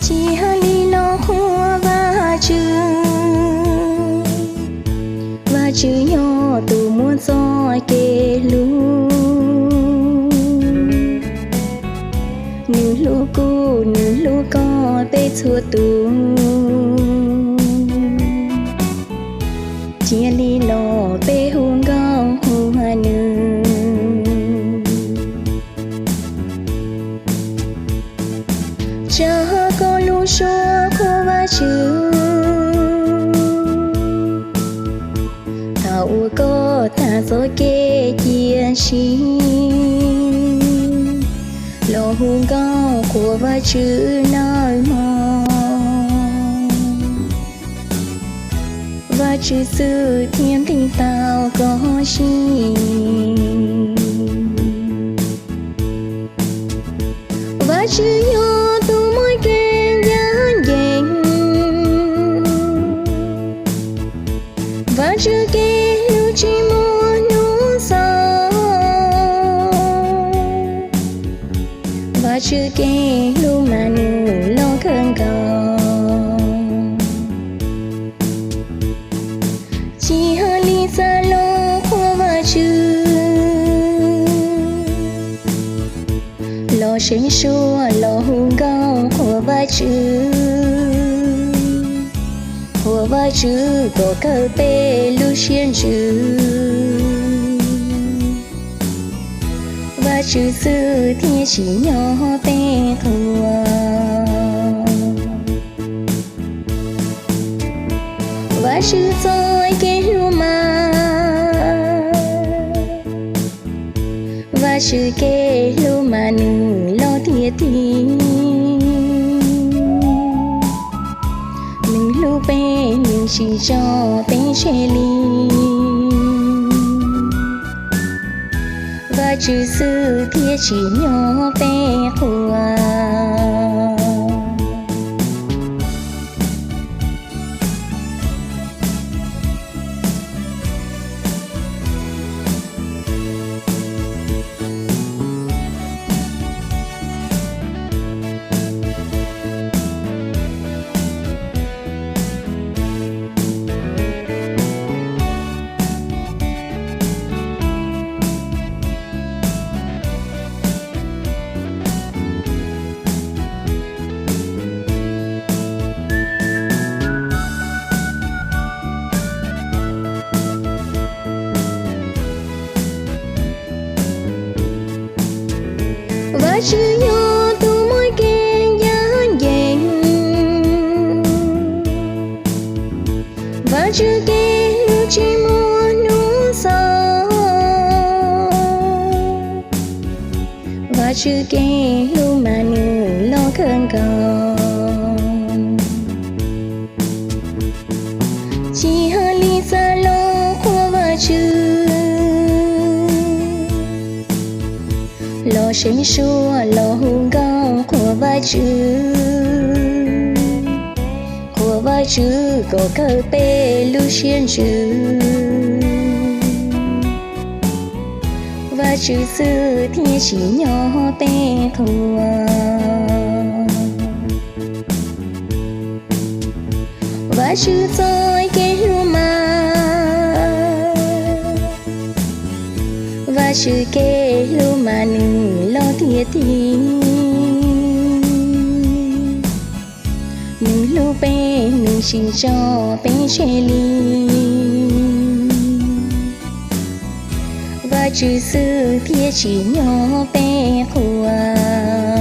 Tsis hais li los qhuas Vajtswv, Vajtswv yog tus muaj txoj kev hlub. Nws hlub kuv, nws hlub koj, peb txhua tus. Cia li los peb hu nkauj qhuas nws. Tsa koj lub suab qhuas Vajtswv, thaum uas koj tag txoj kev cia siab, los hu nkauj qhuas Vajtswv nawb mog. Vajtswv xwb thiaj nqis tau koj siab. Vajtswv yog tus muaj kev ncaj ncees, Vajtswv kev hlub tsis muaj hnub xaus. Vajtswv kev hlub mas nws loj kawg nkaus. Tsis hais li xav los qhuas Vajtswv, los seev suab los hu nkauj qhuas Vajtswv, qhuas Vajtswv kom kawg peb lub siab ntsws. Vajtswv xwb thiaj tsim nyog peb qhuas. Vajtswv txoj kev hlub mas, Vajtswv kev hlub mas nws loj tiag tiag. Nws hlub peb, nws tsis tso peb tseg li. Vajtswv xwb thiaj tsim nyog peb qhuas. Vajtswv yog tus muaj kev ncaj ncees, Vajtswv kev hlub tsis muaj hnub xaus. Vajtswv kev hlub mas nws loj kawg nkaus. Tsis hais li xav los qhuas Vajtswv, los seev suab los hu nkauj qhuas Vajtswv, qhuas Vajtswv kom kawg peb lub siab ntsws. Vajtswv xwb thiaj tsim nyog peb qhuas. Vajtswv txoj kev hlub mas, Vajtswv kev hlub mas nws loj tiag tiag. Nws hlub peb, nws tsis tso peb tseg li. Vajtswv xwb thiaj tsim nyog peb qhuas.